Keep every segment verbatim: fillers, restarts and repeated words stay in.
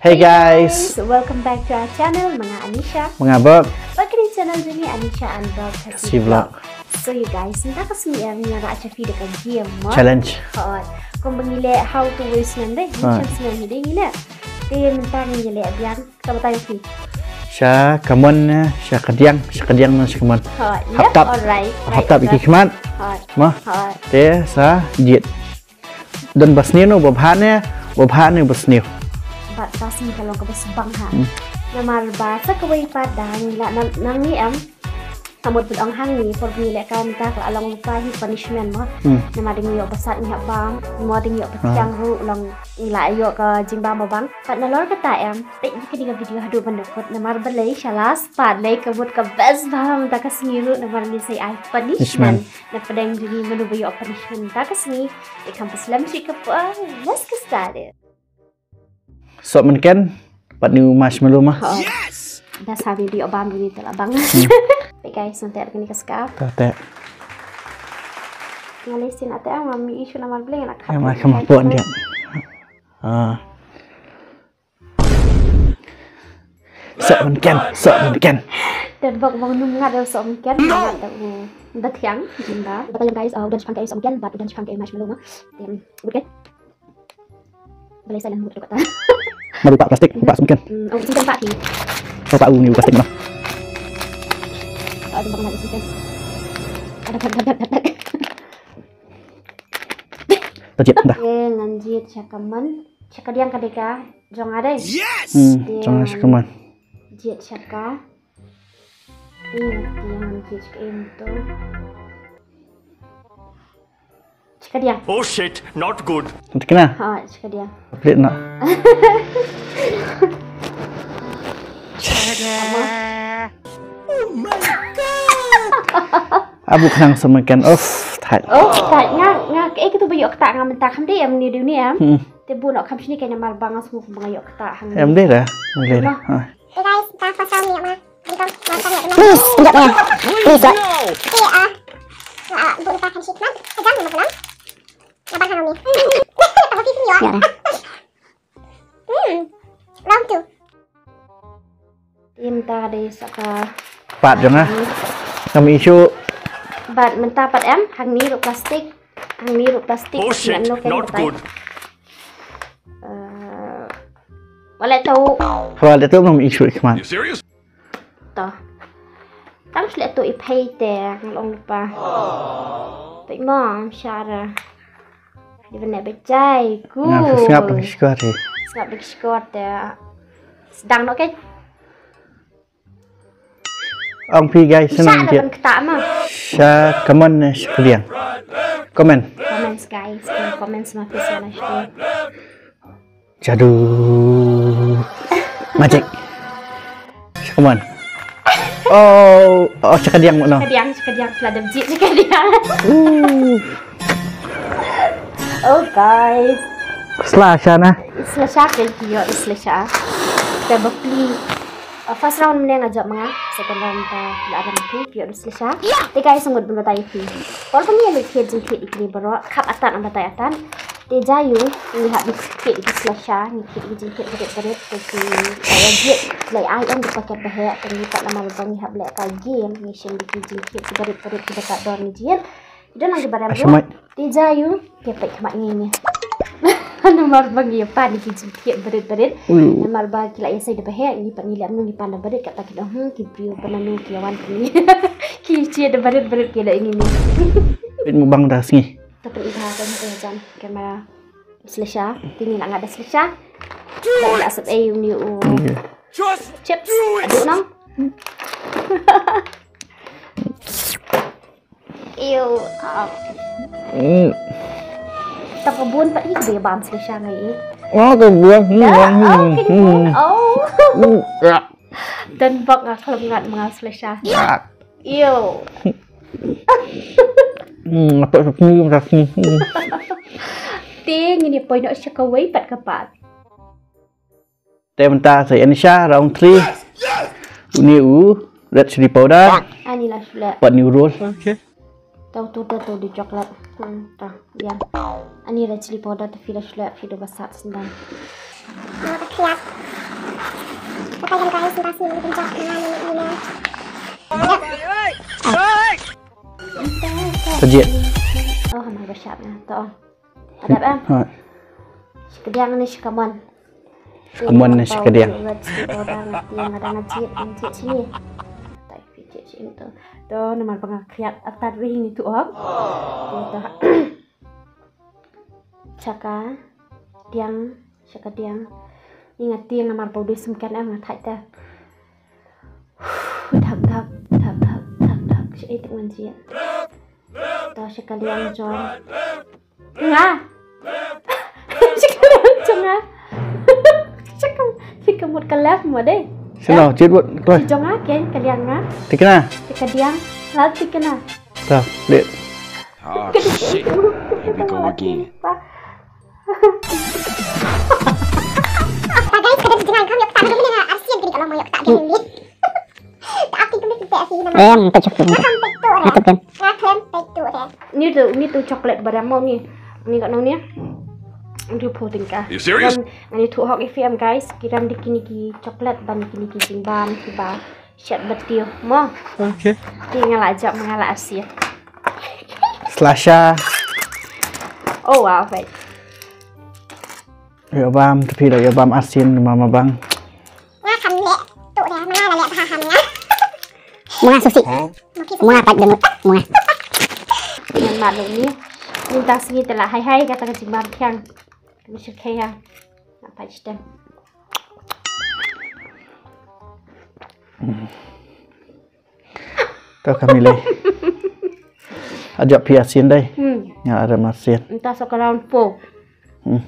Hey guys, welcome back to our channel, Manga Anisha. Manga Bok. Bad kane channel jong ngi Anisha and Bok Khasi Vlog. So you guys, mynta ka sngi em ngi la rah cha phi da ka game mo. Challenge. Hot. Kumba ngi leh how to waste ngan dei, ngi chan sngi ngi dei ngi leh. Te mynta ngi leh biang, ka batai phi. Sha kamon ne, sha kadiang, sha kadiang ne sha kamon. Hot. Hap tap. Alright. Hap tap iki khmat. Hot. Ma. Hot. Te sa jiet. Don ba sniew no ba bha ne, ba bha ne ba sniew. Bad ba sniew ka long kaba sbang ha. Hmm. Namar ba sa kawei pat da ngi la nang ngi em. Ka mut bad ong hangne por ngi leh ka mynta ka la long lypa hi punishment mo. Hmm. Namar dang ïoh ba sat ngi hap bam, mo dang ïoh ba thiang ruh long ngi la ïoh ka jingbam ba bang. Bad nalor kata em, peit ïa kane ka video haduh ban da kut namar balei sha last part lei ka mut ka best bha mynta ka sngi ruh namar ngi sa ai punishment. Na pdeng jong ngi mano ba ïoh punishment mynta ka sngi. Te kham pynslem shuh ka por. Let's get started. Soh mynken pat ni u marshmallow ma. Da sa video bam jong ngi te la bang. Te guys, nang teh kane ka scarf. Ta teh. Nga lei sien ate nga mi issue namar bleng nak. Nga kham pok dia. Ah. Soh mynken, soh mynken. Te bok bong num ngat da soh mynken. Ngat da u da thiang jinda. Bata yang guys, uh, udan shipang kai soh mynken, bat udan shipang kai marshmallow ma. Tem, okay. Balei silent mode tu kata. Malu pak plastik, pak soh mynken. Hmm, oh, soh mynken pak ni. Oh, pak uni plastik ma. Ada bang lagi soh mynken. Ada dak dak dak dak. Ta jiet dah. Eh, ngan jiet sha kamon. Sha kadiang ka dei ka jong nga dei. Yes. Hmm, jong nga sha kamon. Jiet sha ka. Hmm, kadiang jiet sha ka em tu. Sha kadiang. Oh shit, not good. Nanti kena. Ha, sha kadiang. Pelit nak. Abu khnang soh mynken. Of, thait. Of, thait. Nga, nga, eh, katu ba ïoh kata nga mynta kham dei em ni dei ni em. Hmm. Te bu nok kham shini kena mar bang as move bang ïoh kata hang. Em dei da. Em dei da. Ha. Hey guys, ta pasal ni ma. Di kom, ma tang ni. Please, injak ya. Please, ya. Iya, ah. Wah, bu lupa kan shit man. Kejam ni masalah. Laban hang ni. Apa sih ni ya? Ya. Hmm. Round two. Te mynta dei sa ka pat jong nga. Ngam issue. Bad mynta pat em hangne ruh plastik. Hangne ruh plastik. Oh shit, not good. Wale tu. Wale tu ngam issue ikman. You serious? To. Tang shleh tu i phei te ngal ong pa. Pek mom shara. Di bane bejai ku. Nga sngap bejai shkor te. Sngap bejai shkor te. Sedang nok ke. Ong phi guys senang je. Sha kamon ne sha kadiang. Comment. Comments guys, comments ma phi sana shkor. Jadu. Magic. Come on. Oh, oh, sha kadiang mo no. Sha kadiang, sha kadiang, pla dam jit sha kadiang. Oh guys. Slasha na. Slasha ke kio slasha. Ke bapli. Uh, first round mne nga jop nga, second round ta la adam ki pio dus lisha. Te guys ngut bun batai ki. Ol kami yang kit jing kit ikni baro kap atan am batai atan. Te jayu ni hab ni kit ikni slasha ni kit ikni jing kit berit berit te ki kaya jit lai ai am di paket behe te ni pat nama lubang ni hab lek ka game ni shin di ki jing kit berit berit ki dekat dor ni jit. Ida nang ki barem. Te jayu, te peit khmat ngi ngi. Namar ba ngi pan ki jingthied berit berit. Namar ba ki la ïasai da bahek ngi pat ngi lem ngi pan da berit kata ki dong hmm ki briew ba nanu ki wan ki. Ki thied da berit berit ki la ngi ngi. Peit mukbang da sngi. Ta peit ita ka jan kamera. Slasha, te ngi la ngat da slasha. Ba la sep ei uni u. Chips. Aduh nang. Ew. Tang ka bun pat hi ka bam shisha ngai i. Oh ka bun. Hmm, oh, ka bun. Oh. Dan bak nga khlem ngat menga shisha. Ew. Hmm, apa shisha shisha. Te ngin ïa poi noh sha kawei pat ka pat. Te mynta sa ïa Anisha round three. Uni u red chili powder. Ani la shlek. Pat ni u roll. Okay. Tau tu tau tu di coklat. Hmm, ta. Ya. Ani red chili powder te phi la shlek phi do basat sendang. Mau ta khiat. Tajiet. Oh, hamar ba shap na. To. Adap em. Ha. Shi kadiang ne shi kamon. Shi kamon ne shi kadiang. Shi kadiang, shi kadiang, shi kadiang. To, namar ba nga khiat atat ring ni tu ok. To, to. Shaka diang, shaka diang. Ni nga tieng namar ba u dei sumken em nga thait te. Dhak, dhak, dhak, dhak, dhak, dhak. Shi ai tik man jia. To shaka diang jong. Nga. Shaka diang jong nga. Shaka, shaka mut ka left mo dei. Sino, jit wut, kloi. Shi jong nga ken, ka diang nga. Tikna. Shaka diang, lal tikna. Ta, lit. Ah, shit. Here we go again. Pa guys, ka dei jingïakhun ïa kata, ka dei jingïakhun ïa kata, ka dei jingïakhun ïa kata. Em, ta chok tu. Nga khlem peit tu re. Nga khlem peit tu re. Ni tu, ni tu chocolate ba dang mau ni. Ni kat nong ni. Ni tu photing ka. You serious? Ni tu hok F M guys. Ki ram di kini ki chocolate ban kini ki jingbam kiba shet ba tiu mo. Okay. Ti nga la jap nga la asia. Slasha. Oh wow, wait. Ïa bam, tapi dah ïa bam asin mama bang. Nga kham leh tu dah, nga la leh bha ha nga. Munga susi. Munga pat demut. Munga. Ngan mat leh ni. Minta sini telah hai hai kata ka jingbam thiang. Kami sukhe ya. Nak pat stem. To kami leh. Ajak phi asin dai. Hmm. Nga ada masin. Entah sok round four. Hmm.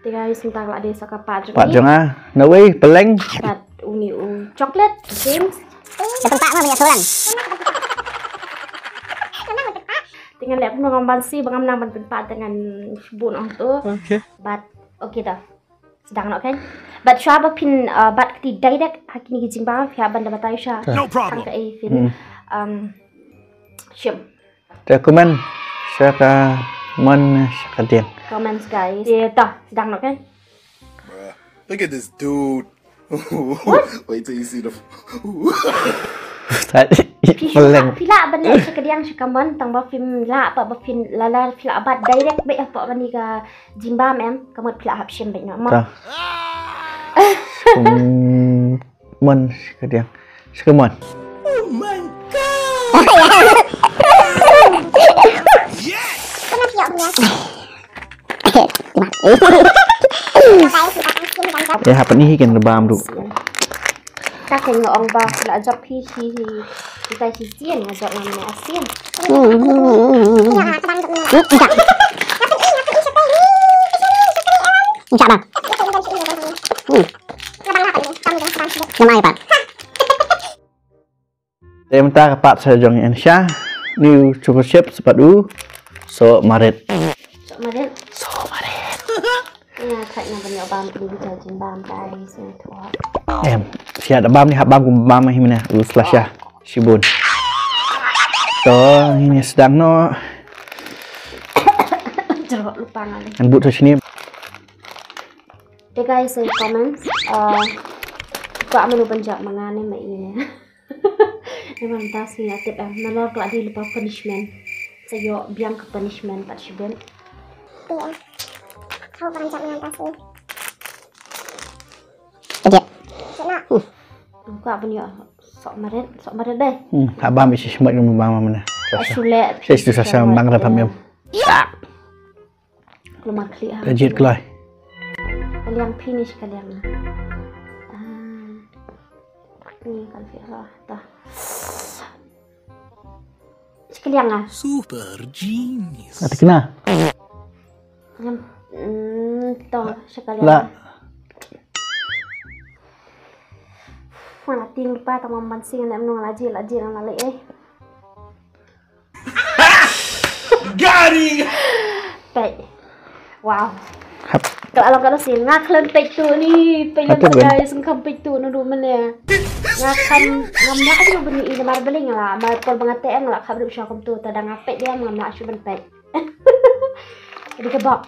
Tiga hari sentang lah dia sok pat jong. Pat jong ah. Nawei peleng. Pat uni u chocolate, James. Dah tempat mah banyak seorang. Tinggal lihat penuh ngam bansi bangam nang ban tempat dengan bun ong tu. Okay. But okay dah. Sdang noh kan. But shuwa ba phin, uh, bat kti direct ha kini ki jingbam phi hap ban da batai shuwa. No problem. Tang ka ei phin, hmm, um, shim. Te comment sha ka mon sha ka dieng. Comments guys. Ye ta sdang noh kan. Bruh. Look at this dude. Wait till you see the. Phi lah, phi lah ban leh sha ka diang sha ka mon tang ba phim lah pat ba phin lah lah phi lah bat direct bad hapoh kani ka jingbam em ka mut phi lah hap shim bad noh mo. Ta. Mon sha ka diang sha ka mon. Oh my god. Yes. Eh, hapdeng hi kan bam ruh. Ka khein nga ong ba la jop hi hi hi. Kita hi sien nga jop ngam ne asien. Jap bang. Namai pat. Te mynta ka pat sa jong ïa Ansha. Ni u choco chip sa pat u soh marit. Soh marit. Soh marit. Nga thait nga ban ïoh bam kini ki jingbam guys, nga thoh. Em, siat da bam ni hap bam kum bam hi mynne u slasha. Shibun. To, ngin ïa sdang noh. Jerok lupa ngan. Ngan but sa shini. Te guys, sa comments. Uh, kwah mano ban jop ma nga ne ma i ne. Namar mynta sngi ïa tip em, nalor ka la dei lypa punishment. Sa ïoh biang ka punishment pat shibun. Ïa. Hau ban jam mynta sngi. Kejap. Kena. Hmm. Ka ban ïoh sok marit, sok marit dei. Hmm, ka bam isi shmai num bam mana. Asule. Sa isi sa sa bang da pam em. Ïa. Kulmar khlieh ha. Ka jied kloi. Ka liang phi ni shi ka liang na. Ah. Ni kan phi ha ta. Shi ka liang na. Super genius. Ati kena. Ngam, mm, to shi ka liang. La. Mana ting lupa tamam mansing na mnung laji laji na lali eh. Got him! Peit. Wow. Hap. Ka la long ka la sien nga khlem peit tu ni, peit tu guys, nga khlem peit tu nu du mene. Nga khlem ngam lah ju bini ina mar beling la, mar por banga te nga la khap du sha kum tu, ta da nga peit dia ngam lah shu ben peit. Jadi kebab.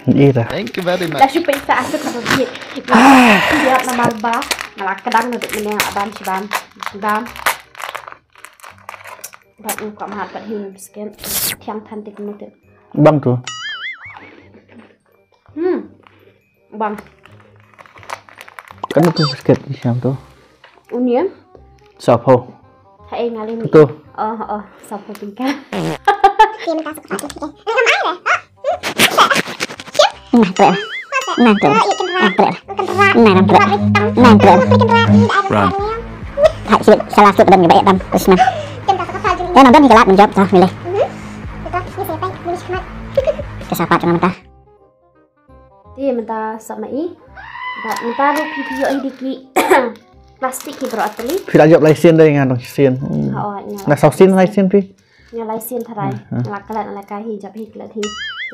Ira. Thank you very much. Dah shu pynsa aku tu bit. Dia namar ba. Malah kedang duduk meneng aban siban. Siban. Bat u ka mat bat hin biscuit. Tiang than tik mutit. Bang tu. Hmm. Bang. Kan tu biscuit di siang tu. Uni ya? Sapo. Hai ngalih ni. Tu. Oh, oh, sapo tingkah. Nah, treh. Nah, treh. Nah, treh. Nah, treh. Nah, treh. Run. Tak sih salah tu dan ngebai tam. Terus nah. Ya, nonton ni kelat menjawab sah milih. Kesapat dengan mentah. Te mynta sa ma i. Ba mynta ruh phi phi ïoh hi dei ki plastik ki baroh atli. Phi la jop lai sien dei nga dong sien. Hmm. Ha, oh, nga Na saw sien lai sien phi. Nga lai sien tharai. Hmm, hmm. Nga la klet nga la kai hi jop hi klet hi.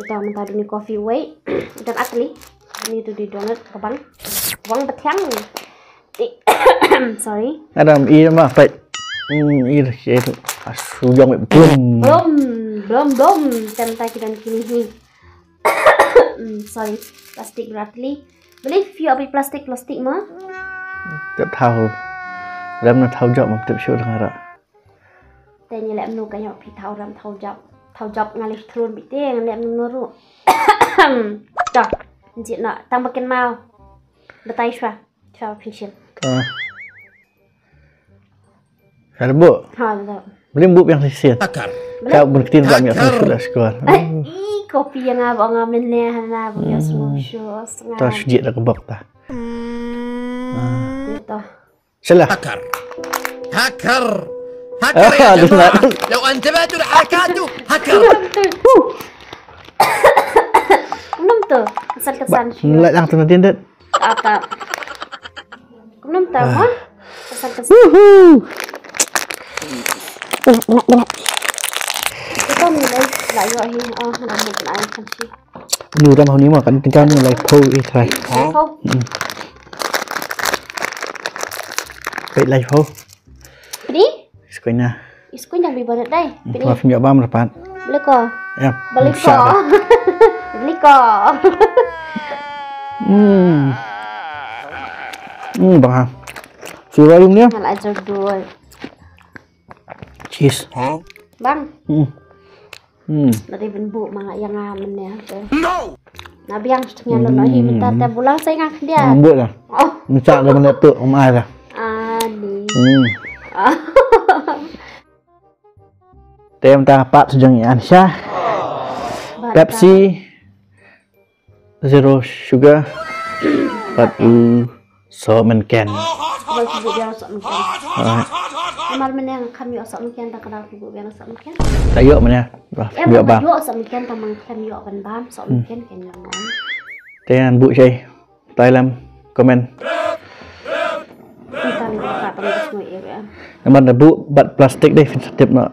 Ito mynta duni coffee wei. Don atli. Ni tu di donut ka bang. Bang betiang ni. Ti- Sorry. Adam i ma pait. Hmm, i dah sien tu. Asu jong wei blum. Blum, blum, blum. Tem ta ki don kini hi. Hmm, sorry. Plastik baroh atli. Beli phi ïoh plastik plastik ma? Tip thaw. Rem na thaw jop ma tip shu dang ara. Te ngi lem nu ka ïoh phi thaw rem thaw jop. Thaw jop ngalih thlun bi te ngi lem nu ruh. Dah. Nji na tang bakin mau. Batai shwa. Shwa pynshil. Ah. Ka bu. Ha, dah. Beli bu yang sisian. Akar. Ka bun ketin ba ngi shu la skor. Ai, i kopi yang nga ba nga men ne hana ba ngi shu shu. Ta shu jit da ka bok ta. Ito. Salah. Hacker. Hacker. Hacker. Ah, ya jamaah. Law antabatu al-harakatu, hacker. Kumno tu? Kesan-kesan. Mulai lang tu nanti ndet. Ata. Kumno tu, ha? Kesan-kesan. Wuhu. Binat, binat, binat. Kita mulai lah yo hi. Oh, dah mulai kan sih. Ni udah mau ni mah kan tinggal ni lai pho i trai. Lai pho. Hmm. Wait lai pho. Pini? Skoina. Skoina bi barat dai. Pini. Maaf nyo bam rapat. Beli ko. Ya. Beli ko. Beli ko. Hmm. Hmm bang ha. Siwa yung dia. Mal ajar dua. Cheese. Bang. Hmm. Hmm. Lari ben bu ma nga ïa nga mynne te. No. Na biang sdang ïa no hi mynta te bulang sa nga khyndiat. Bang bu lah. Oh. Mynta da mynne tu um ai lah. Ani. Hmm. Te mynta pat sejeng ïa an sha. Pepsi. Zero sugar. Pat u soh mynken. Kaba kubu biang soh mynken. Alright. Namar mynne nga kham ïoh soh mynken ta kaba kubu biang soh mynken. Ta ïoh mynne. Bah, em ïoh ba ba. Ïoh soh mynken ta mang kham ïoh ban bam soh mynken ken ïoh ngon. Te an bu shai. Tai lam comment. Mynta ni ka tang bas ngoi ïa. Namar da bu bat plastik dei phin sa tip noh.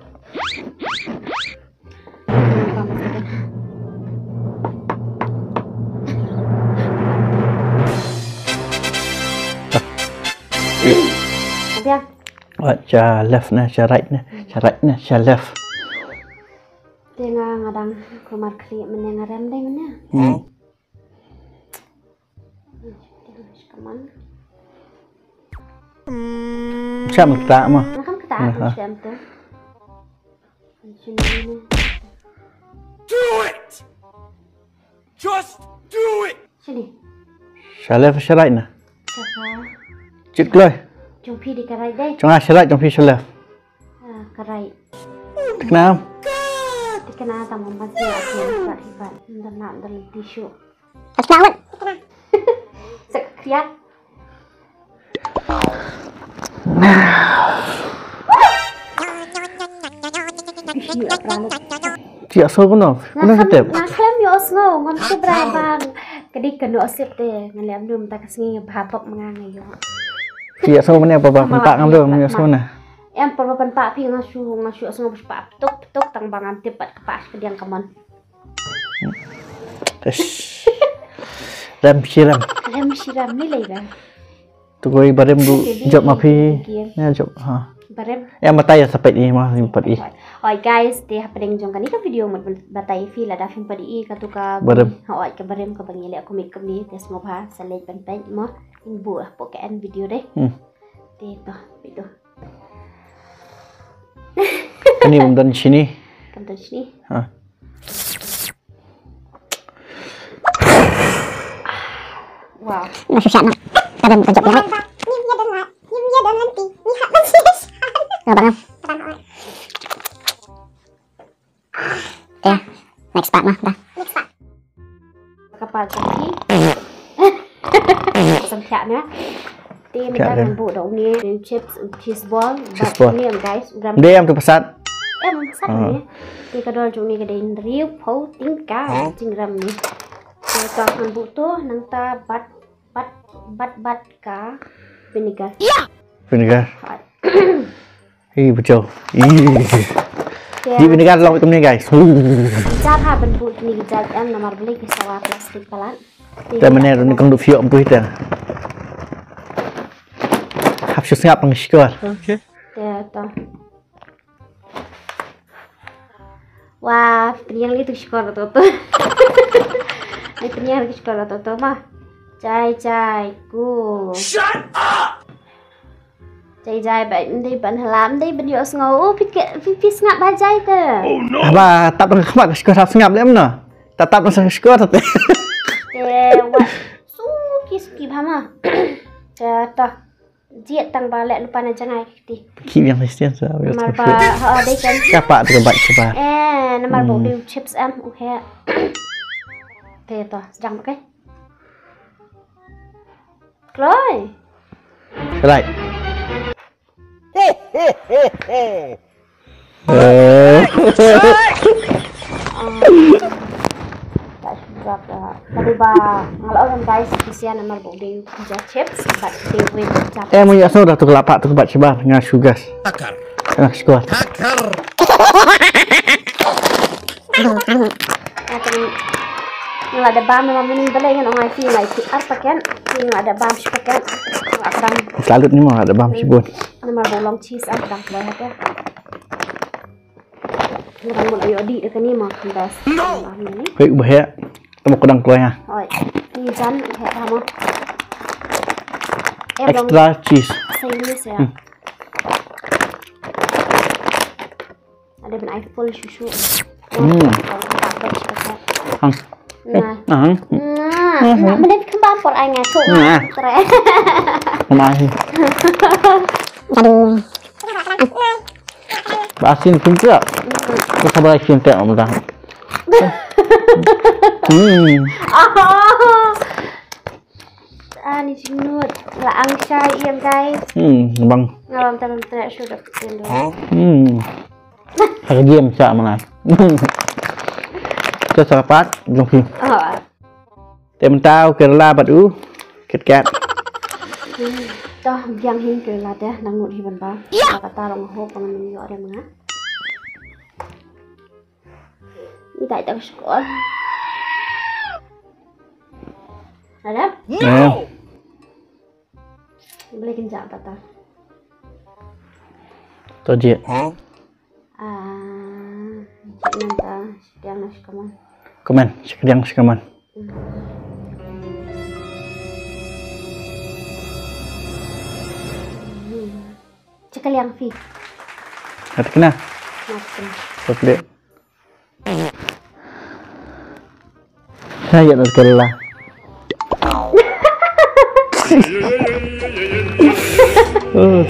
Wat sha left na, sha right na, sha right na, sha left. Te nga nga dang kumar khlieh mynne nga rem dei mynne. Hmm. Come on. Sham kta ma. Nga kam kta tu sham tu. Do it. Just do it. Sini. Sha left sha right na. Sha ka. Chit kloi. Jong phi di ka right dei. Jong nga sha right jong phi sha left. Ah, ka right. Tikna. Tikna ta mom ban sia akhir ka ribat. Ndan na ndan tissue. Asnawan. Sekriat. Ti aso kono. Kono step. Nga klem yo sngo ngam tu bra bang. Kedi keno sip te ngan lem dum ta ka sngi bha bok menga nga yo. Ti aso mene apa bang tak ngam tu ngam yo sngo na. Em por ban pa phi nga shu nga shu sngo pa tok tok tang bang am tip pat ka pa ka diang ka mon. Ish. Rem shi rem. Rem shi rem ni lei ba. Tu koi barem du jop ma phi. Ya jop ha. Barem. Ya matai ya sapet ni ma ni pat i. Hoi guys, te hapdeng jong kane ka video ngan batai ïa phi lada phim pat ïohi katu ka barim. Hoi, ka barim kaba ngi leh kumne kumne, te sngewbha sa leit ban peit mo. Ngan buh hapoh ka end video de. Hmm. Te to, peit to. Kane um don shini. Kam don shini. Ha. Wow. Nga shu shah noh. Ka don ka jop ïa. Ngim ïa don la. Ngim ïa don lynti. Ngi hap ban shisha. Ka bang. Ka bang. Te next part mah dah. Next part. Ka part jong phi. Sam thiah na. Te mynta ngan buh da une chips, cheese ball. Cheese ball. Bad une em guys, gram. Dei em tu pasat. Em pasat ne. Te ka dor jong une ka dei hynriewphew tyngka. Huh? Jingrem ne. Te to ngan buh to nangta bad bad bad bad ka vinegar. Vinegar. Hoi. Ih, bajau. Ih. Te di vinegar long kumne guys. Jaka ban buh kine ki jait em namar balei ki sawa plastik palat. Te mynne ruh ni kong du phiok em pui te. Hap shu sngap pang shkor. Okay. Te to. Wah, pynïar lei tu shkor to to. Ni pynïar ki shkor to to ma. Jai jai ku. Shut up. Jai jai ba ym dei ban hala, ym dei ban ïohsngew. Oh, phi ke, phi, phi sngap ba jai te. Oh no. Ba tap dang khmat shkor hap sngap lem no. Ta tap dang shkor te. Te wa. Suki suki ba ma. Te to. Jied tang ba leh lypa na jngai kti. Ki biang Christian sa. Namar ba ha dei kan. Ka pat te ka bat shabar. Eh, namar ba u dei u chips em u he. Te to, sdang okay. Kloi. Kloi. Eh. Tadi ba, nga la ong guys, kisian namar ba u dei u pizza chips, but they win pizza. Eh, mun ïa snow dah tu kelapa tu kebat shabar, nga shugas. Takar. Nga shugas. Takar. Nga teng, nga la da bam namar mynnin balei ngan ong ai phi, nga ai phi ar paket, phi nga la da bam shi paket. Nga la da bam. Selalu ni mo la da bam shibun. Namar ba u long cheese ah, dang kloi hate. Nga dang mut ïoh dih da kane mo, best. No! Hei, u bahek. Tamo ka dang kloi ha. Oi. Ni jan, hek ha mo. Eh, extra cheese. Same ni sia. Hmm. Ada ben ai full shu shu. Hmm. Hang. Nah. Hang. Nah, nah, mending kembang por ai ngai tu. Nah. Tere. Kemai. Aduh. Ba asin pun pula. Ko sabar asin te om dah. Hmm. Ah, ni jingnud. La ang shai ïam guys. Hmm, bang. Ngalam tanam tere shu dap. Hmm. Harga diam sa mana. Terus rapat, jom ki. Oh. Te mynta u Kerala bad u Kit Kat. To biang hi Kerala te nang ngut hi ban ba. Ba kata rong ho pang nang ïoh re ma nga. Ni tai tang skor. Ada? No. Boleh kenjak patah. To je. Ah, cik nanta, shikdiang na shikaman. Kaman, shikdiang shikaman. Hmm. Cik kaliang fi. Kata kena? Kata kena. Kata kena. Hai, ya, Nurkella. Oh.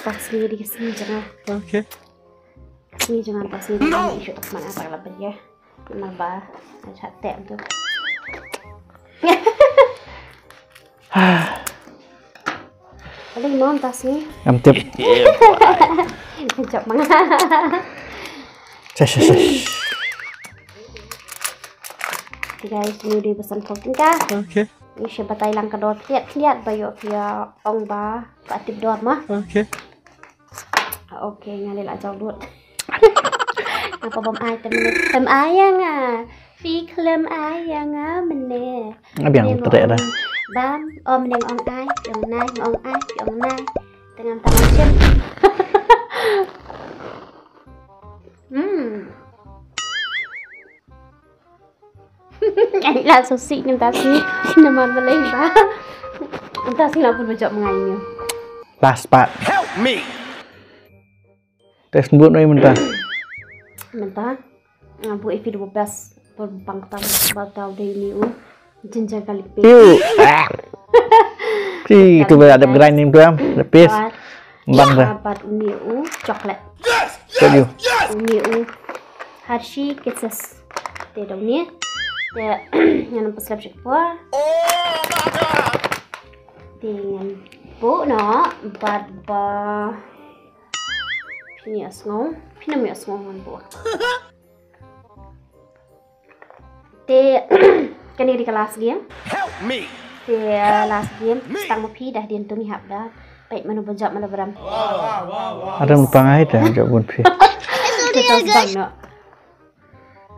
Pas ni di sini jangan. Okay. Sini jangan pas ni di sini. Mana tak lepas ya. Mana ba? Ada tem tu. Ada limau tas ni. Ngam tip. Kejap manga. Shush, shush, shush. Okay guys, ni dei pesan ko tingkah. Okay. Ni siapa Thailand kedua tiat tiat bayu pia ong ba ka tip dor mah. Okay. Okay, nga leh la jaw lut. Ngapa bam ai te mene? Bam ai ya nga. Fi klem ai ya nga mene. Nga biang trek dah. Bam, oh mene ong ai, ong nai, ong ai, ong nai. Tengah tangan siap. Ai la so si ngan ta si namar balei ba. Ngan ta si la pun bajak mengai ni. Last part. Help me. Test buat noi mentah. Mentah. Nga buh ïa phi da u best pynbang tam ba tau dei uni u ginger garlic paste. Ew. Ah. Ki tu ba ada grind ni tu am, the paste. Bang dah. Bad uni u chocolate. Thank you. Uni u Hershey Kisses. Te da uni. Te ngan pynslap sha kpoh. Te ngan buh noh bad ba phi ïa sngew, phi nym ïa sngew ngan buh. Te kane ka dei ka last game. Help me. Te last game. Tang ma phi dah dien tu ngi hap dah. Peit mano ba jop mano ba rem. Adam pangai dah jop bun phi. Te to sbang noh.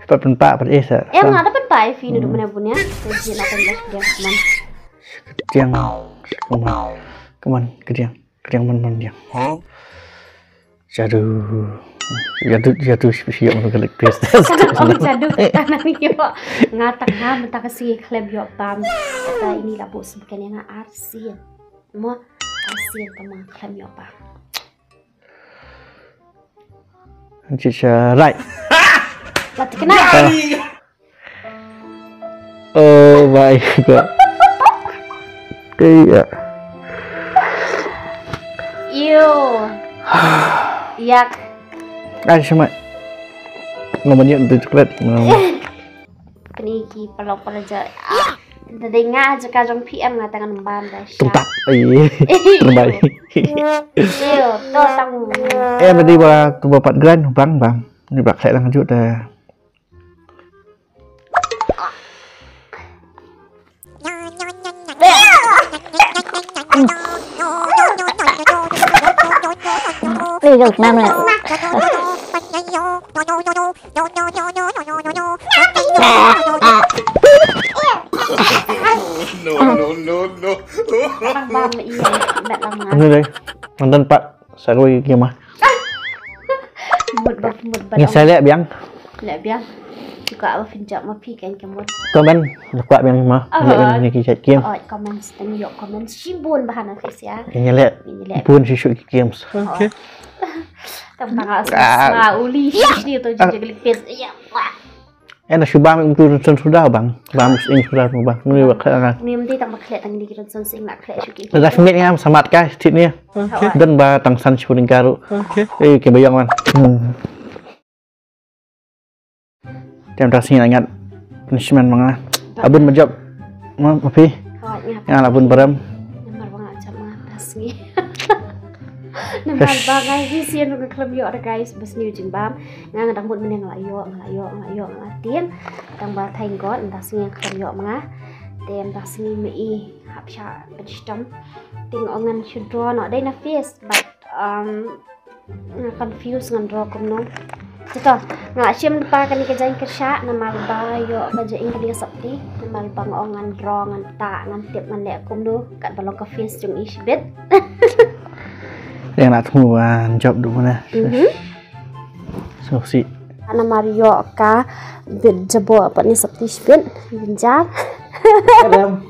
Pat pynpah pat eh sa. Em nga da pynpah ïa phi naduh mynne bun ïa. Te jin akan dah dia man. Kediang. Come on. Come on, kediang. Kediang man man diang. Jadu. Jadu, jadu shi shi yak mano kalik pes. Kadang ong jadu, kadang ïoh. Nga tang ha mynta ka sngi khlem ïoh pam. Ta ini la buh sbken ïa nga arsien. Mo arsien tang ma khlem ïoh pam. Anchi sha right. Mati kena. Oh my God. Iya. Ew. Yak. Ai shimai. Ngomong yuk tu coklat. Kini ki palok palaja. Ah. Dei nga jaka jong P M nga tangan ban da sha. Tungtap. Ai. Terbaik. Ew, to tang. Eh, tadi ba tu ba pat grand bang bang. Ni ba khlek lang juk da. No, no, no, no. Lang bam ïa, bet lang. Ano dai? Mandan pat. Sa kawei ki ma. Mut ba, mut ba. Ngi sa leh biang. Leh biang. Chuka ba phin jop ma phi kan ka mut. Comment, leh kwah biang ma. Leh biang ni ki chat game. Oh, comment, tang ïoh comment shibun ba hana fis ïa. Ngi leh. Ngi leh. Bun shi shu ki games. Okay. Tang tang sa uli shi ni to jing jing lipis. Ïa. Ena shu bam ing tu ringsun suda bang. Bam ing suda bang. Muni ba khlek nga. Ni mdi tang ba khlek tang ni ki ringsun sing na khlek shu ki. Dah sengit ngam samat kai stit ni. Okay. Dan ba tang san shu ning karu. Okay. Eh ke bayang man. Hmm. Tem tas ni ngat. Punishment manga. Abun majok. Ma papi. Nga la bun baram. Namar ba nga jam nga tas ni. Namar ba nga hi sien nga khlem ïoh da guys bas ni jingbam. Nga nga dang mut mynne nga la ïoh, nga la ïoh, nga la ïoh, nga la tien. Tang ba thank God, mynta sngi nga khlem ïoh ma nga. Te mynta sngi ma i hap sha ban shitom. Te nga ong ngan shu draw noh dei na face, but um, nga confuse ngan draw kumno. Te to, nga la shim pa kane ka jaiñ kyrshah namar ba ïoh ka jaiñ kane ka sopti. Namar ba nga ong ngan draw, ngan tah, ngan tip, ngan leh kumno kat ba long ka face jong i shibit. Yang nak temu ban job duk mana. Mhm. Sngewsih. Namar ïoh ka bit jabo pat ni sopti shibit. Binjar. Kadam.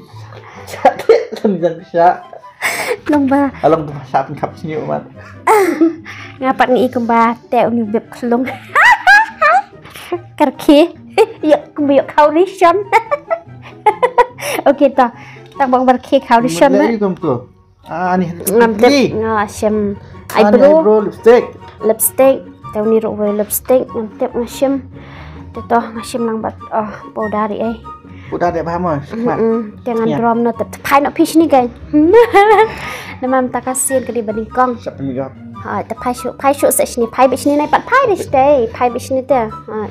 Sha te lem jang sha. Long ba. Along tu sha pun kap sini umat. Nga pat ngi kumba te uni bep khlung. Karkhe. Ïoh kumba ïoh khaw rishon. Okay to. Tang bang barkhe khaw rishon. Mut na. Leh ïa kum tu. Ah, ni. Ngam tip nga shim eyebrow. Eyebrow, lipstick. Lipstick. Te uni ruh wei lipstick ngam tip nga shim. Te to nga shim lang bad, oh, powder ri ei. Powder de ba mo. Mm. Te ngan drom no te phai no phi shini kai. Namar mynta ka sien ka dei ba nyngkong. Sap ni gap. Ha, te phai shu, phai shu se shini, phai bit shini nai pat phai de shtei, phai bit shini te. Ha.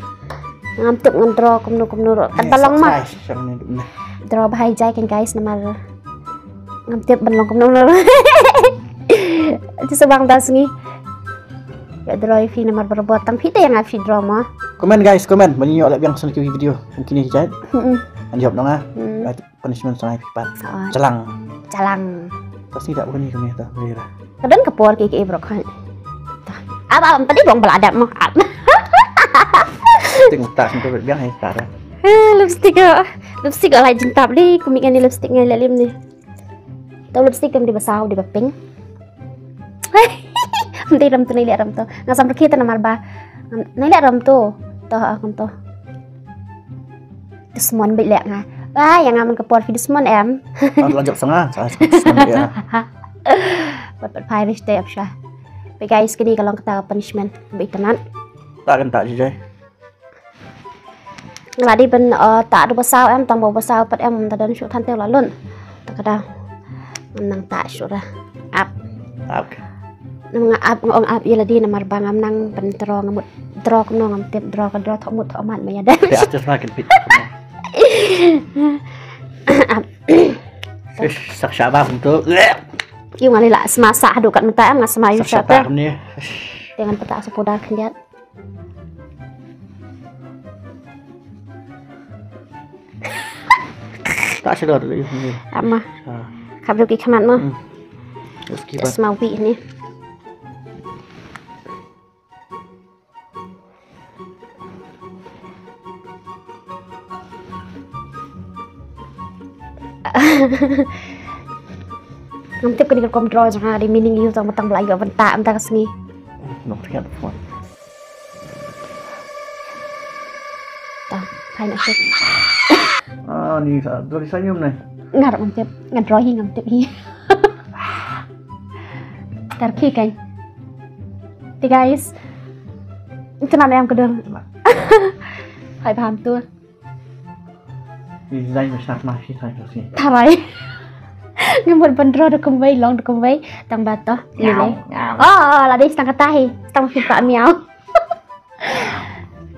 Ngam tip ngan draw kumno kumno ruh. Kat ba long ma. Draw ba hai jai kan guys namar. Ngam tip ban long kumno kumno. Te sa bang das ngi. Ïa draw ïa phi namar barabor tang phi te ïa nga phi draw ma. Comment guys, comment. Ban ïoh leh biang san ki video. Mungkin ni jai. Hmm. An jop dong ah. Hmm. Punishment sa ngai phi pat. Jalang. Jalang. Tas ni tak bukan ni kami tu. Boleh lah. Kadang ka por ki ki brok hai. Aba am tadi dong bala adap ma. Ting ta sum tu biang hai ta da. Eh, lipstick ko. Lipstick ko lai jin tap li, kumik ni lipstick ngai lalim ni. Tau lipstick kam di basau di baping. Mesti ram tu nai liat ram tu. Nga sam rkhi tu namar ba. Nai liat ram tu. Tu ha kam tu. Tu smon bit liat nga. Wah, yang aman ke por fi smon em. Ah, lanjut sana. Saya smon ya. Pat pat phai rish te apsha. Pe guys, kini ka long kata punishment. Bit tanat. Tak kan tak jijai. Nga la dei ban, eh, ta du basau em, tang ba basau pat em, ta don shu than te la lun. Ta ka da. Nang ta shu ra. Ap. Ap. Nang nga ap, nga ong ap ïa la dei namar ba ngam nang ban draw, nga mut draw kumno ngam tip, draw ka draw thoh mut thoh mat ma ïa da. Te artist ma kin pit. Ap. Ish, sak shaba tu. Ïa nga la sma sa haduh kat mynta em, nga sma ïa. Sak shaba ni. Te ngan pata sa pudar khyndiat. Tak sedar tu ni. Ama. Ha. Kap duk ikhmat mo. Hmm. Terus kibat. Smawi ni. Ngam tip kane ka rukom draw jong nga, dei meaning ïa u tang, tang ba la ïoh ban ta mynta ka sngi. Nong tringat phone. Ta, phai na shit. Ah, ni sa, draw sa nyum nai. Nga ruh ngam tip, nga draw hi ngam tip hi. Tar khi kan. Te guys. Ito na em ka dur. Phai paham tu. Design ba snak ma shi thai shi. Tarai. Ngi mut ban draw da kumwei, long da kumwei, tang ba to. Miau, miau. Oh, oh, la dei tang kata hi. Tang phi pa miau.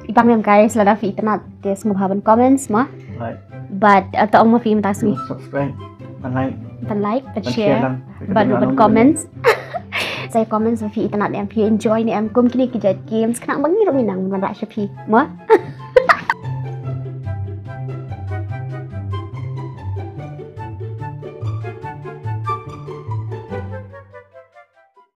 Ibang em guys, lada phi itynnad te sngewbha ban comments ma. Right. But, uh, to ong ma phi mynta sngi. Subscribe, ban like. Ban like, ban share, ban share lang. Ban ban comments. Sa comments ma phi itynnad em, phi enjoy ne em kum kine ki jait games, khnang ba ngi ruh ngi nang ban rah sha phi ma.